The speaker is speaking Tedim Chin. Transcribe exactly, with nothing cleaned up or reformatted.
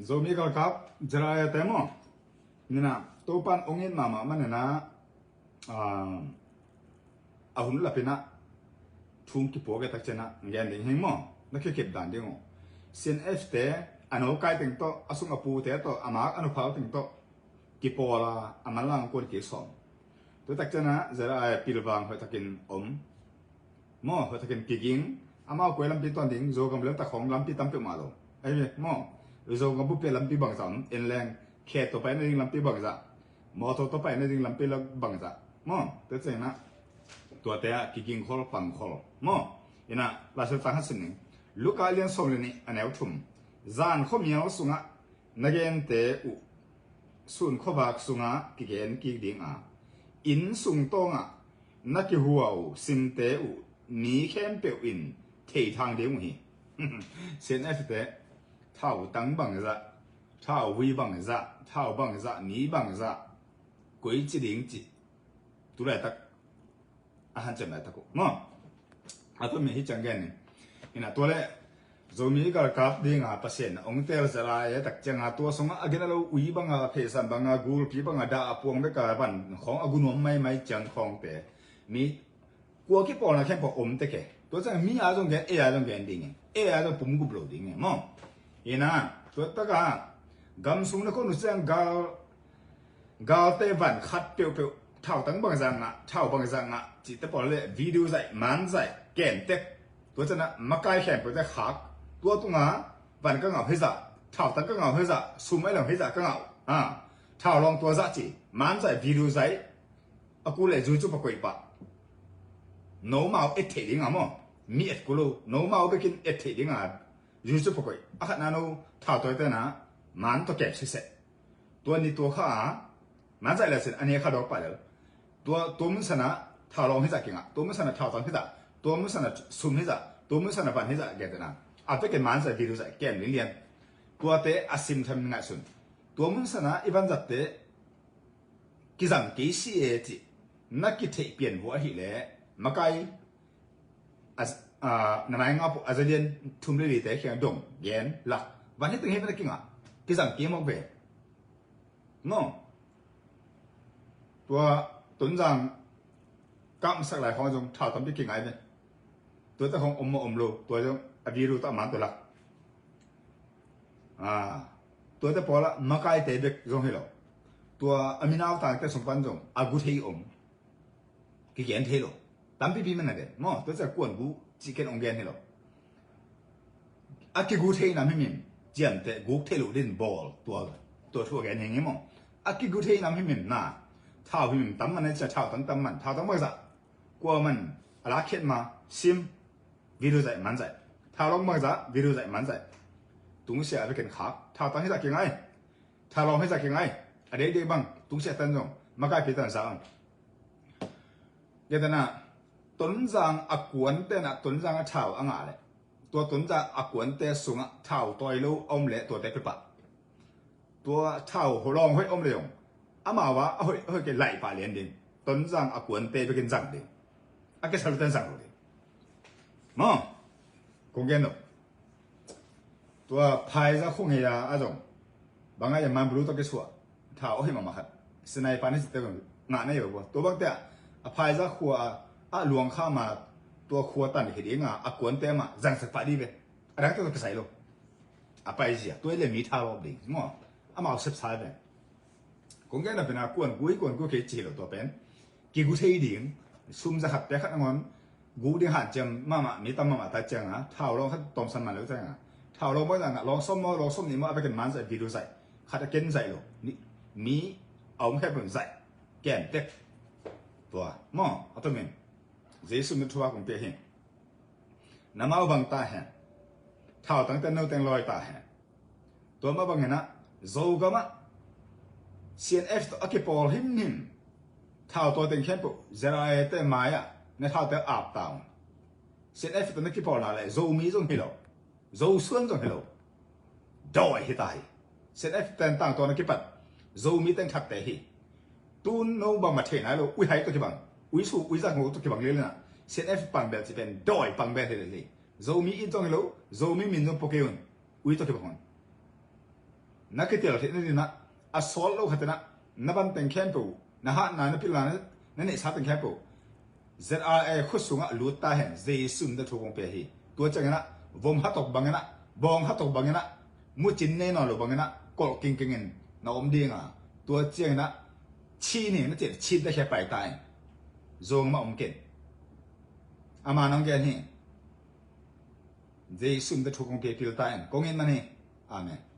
Zomi galkap Zeraya te maw? Nina, Topan ong it mahmah manina, ah, a hun lapina thung kipuak e takcina gen ding hing maw? Na kikip dan ding uh. CNF te a no kai teng tawh, a sung a pu te tawh, a mak a no phau teng tawh kipawla a manlang kuan kisawm. Tu takcina Zeraya pilvang hoih takin om. Maw, hoih takin kiging. Amau kuai lampi tuan ding, Zogam lel tak khawng lampi tam peuhmah lo. Ei ve maw, Zogam bup pia lampi bangzah om, en leng khe tua pai nading lampi bangzah, mawtaw tua pai nading lampi bangzah. Maw, tua ciangin ah tuate ah kiging khol pang khol. Maw, ina, Laisiangtho tang khat sim ning. Luka lian sawm le nih a neu thum. Zan khuamial sungah na gente uh sun khuavak sungah kigen kik ding a, inn sung tawngah na kihua uh simte uh mi khempeuh in thei thang ding uh hi. CNF te thautang bangzah, thauvui bangzah, thau bangzah, mi bangzah, koi ci ding cih tu laitak a hanciam laitak uh maw? A tawh mi hi ciang gen ni. Ina tua le Zomi galkap dinga Pasian ong tel Zeraya tak cianga tua sungah a gina lo ui banga, pheisan banga, gulpi banga, dah a puang beka van khawng a gunuam maimai ciang khawngte mi kua kipawlna khempeuh om teke. Tua ciang mi a zong gen, ei a zong gen ding e, ei a zong pum gup lo ding e maw? Ina tua taka gam sung na khon uh ciang gal galte van khat peuhpeuh thautang bangzah ngah, thau bangzah ngah cihte pawl le video zaih, man zaih, kemtek. Tua ciangah makai khempeuhte khak. Tua tunga van ka ngah uh hizah, thautang ka ngah uh hizah, sum ailong hizah ka ngah uh. Ha, thau lawng tua zah ci, man zaih, video zaih. A ku le zui cu pakoih pah. Nomau et theih dinga maw? Mi et ku lo, nomau bekin et theih dinga zui cu pakoih. A khatna no thautawite na man tua kep siseh. Tua ni tua kha a man zaih le sin a ni kha dawk pah lel. Tua, tua mun sana thau lawng hizah kingah, tua mun sana thautang hizah, tua mun sana sum hizah, tua mun sana van hizah gentena a vekin man zaih, video zaih kem linlian. Tuate a simtham ngaihsun. Tua mun sana i van zatte kizang kei si e cih na kitheih pian vua ahileh makai a, a, na mai ngah peuh a zalian thum le lite khiang dong gen lak van hi teng hi na kingah kizang kei mawk ve. No. Tua Tonzang kamsak lai khawng zong thau tampi kingai ve. Tuate khawng om maw om lo, tua zong a viru tah man tua lak. Ah, tuate pawlah makaite bek zong hi lo. Tua a minautangte sung pan zong a gu thei om. Kigen thei lo. Tampipi man a gen maw, tua cia kuan gu cih ken ong gen hi lo. A kigu thei nam himhim, ciamteh guk thei lo din bawl, tua, tua thu a gen hing hi maw. A kigu thei nam himhim na, thau himhim tam man a cia, thautang tam man, thautang bangzah. Kua man a lakkhiat ma, sim, video zaih, man zaih. Thau lawng bangzah, video zaih, man zaih. Tungsia a vekin khak, thautang hizah kingai. Thau lawng hizah kingai. A deidei bang, tungsia tan zong, makaipi tan zah ang. Gentena, Tonzang a kuante na Tonzang a thau a ngah leh tua Tonzang a kuante sungah thau tawi lo a om leh tuate pepah. Tua thau lawng hoih om leh zong amau a hoih, hoih kei laih pah lian ding. Tonzang a kuante bekin zang ding. A kisal ten zang lo ding. Maw? Kong gen lo. Tua Pfizer khua ngei a zong bang a man bulu tawh kisuah thau a hoih mahmah khat. Sniper ni cihte zong ngah na hi lo. Tua bangte ah a Pfizer khua a luang kha ma tua khua tan hi dinga a kuante mah zangsak pah dih ve. A dangte tawh kisai lo. A paizia tua le mi thau lawp ding maw? Amau sepsa ve. Kong gen a pena kuan gui kuan gui kei ci lo tua pen kigu thei ding. Sum za khat pek khat nangawn guk ding hanciam mahmah, mi tam mahmah ta cianga thau lawng khat tawmsan man lo cianga thau lawng bangzah ngah, lawng sawm maw, lawng sawm nih maw, a vekin man zaih, video zaih, khat a ken zaih lo, mi a om khempeuh zaih. Kemtek. Tua maw a tomin Jesu min thua kong pia hi. Na mau bang ta hen. Thautang ten no teng lawi ta hen. Tua mah bangin ah Zogamah CNF tawh a kipawl himhim thau tawi teng khempeuh Zeraya te mai-ah na thaute ap ta un. CNF tawh na kipawlna le Zomi zong hi lo, Zosuan zong hi lo, dawi hi ta hi. CNF ten tangtawn a kipat Zomi teng thatte hi. Tun no bangmah theih nai lo, uihai tawh kibang, uisu uizak ngawh tawh kibang lelina CNF pangbel ci pen dawi pangbel hi lel hi. Zomi it zong hi lo, Zomi min zong pua kei un. Ui tawh kibang hun. Na kitel theihna dinah a sawt lo khatinah na ban teng khempeuh, na hatna, na pilna, na, na neihsa teng khempeuh Z R A khua sungah lut ta hen. Jesu min tawh thu kong pia hi. Tua cianginah vom hatok banginah, bawng hatok banginah, mucin nei nawn lo banginah kolh kingkingin na om dinga, tua cianginah chi ni na cih chin ta khia pai ta in. Zong mah om ken. Ama nong gen hi. Jesu min tawh thu kong pia pil ta in. Kong it man hi. Amen.